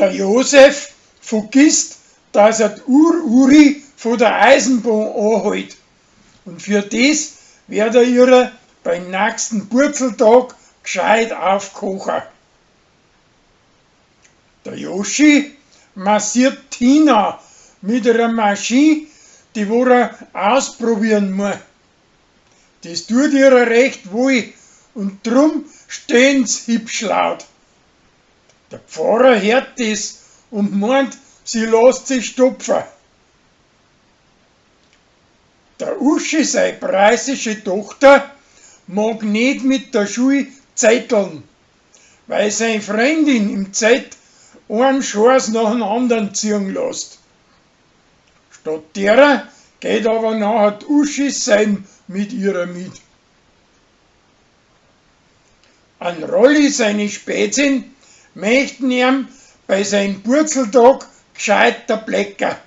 Der Josef vergisst, dass er d'Ur-Uri von der Eisenbahn anhält. Und für das wird er ihrer beim nächsten Purzeltag gescheit aufkochen. Der Joschi massiert Tina mit einer Maschine, die wo er ausprobieren muss. Das tut ihr recht wohl und drum stehen's hübsch laut. Der Pfarrer hört das und meint, sie lässt sich stopfen. Der Uschi, sei preußische Tochter, mag nicht mit der Schule zeiteln, weil seine Freundin im Zelt einen Scheiß nach dem anderen ziehen lässt. Statt derer geht aber nachher die Uschi sein mit ihrer mit. An Rolli seine Spätzin möchten ihm bei seinem Purzeltag gescheit der Blecker.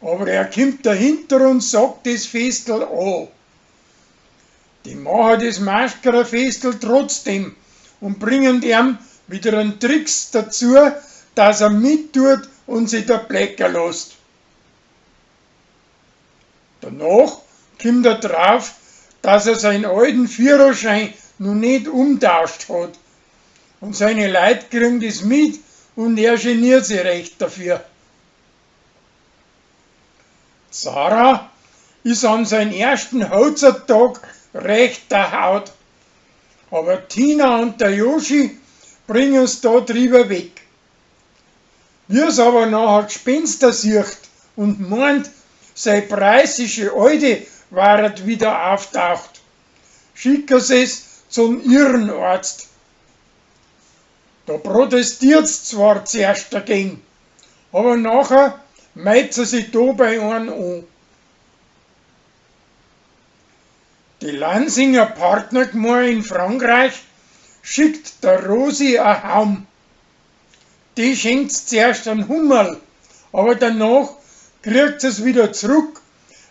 Aber er kommt dahinter und sagt das Festel an. Die machen das Maskererfestel trotzdem und bringen ihm wieder einen Tricks dazu, dass er mittut und sich der Blecker lässt. Danach kommt er drauf, dass er seinen alten Führerschein noch nicht umtauscht hat. Und seine Leute kriegen das mit und er geniert sich recht dafür. Sarah ist an seinem ersten Hochzeittag recht der Haut. Aber Tina und der Joschi bringen's da drüber weg. Wie es aber nachher Gespenster sieht und meint, sei preußische Alte waret wieder auftaucht, schicken sie es zum Irrenarzt. Da protestiert's zwar zuerst dagegen, aber nachher meldet sie sich da bei einem an. Die Lansinger Partnergemeinde in Frankreich schickt der Rosi a Haum. Die schenkt's zuerst an Hummerl, aber danach kriegt sie's wieder zurück,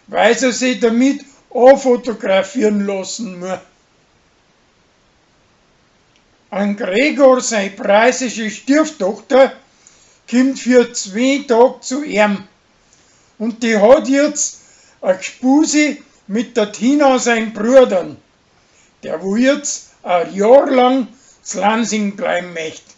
weil sie sich damit anfotografieren lassen muss. An Gregor, seine preußische Stieftochter, kommt für 2 Tage zu ihm. Und die hat jetzt a Gspusi mit der Tina, sein Brudern, der wo jetzt ein Jahr lang zu Lansing bleiben möchte.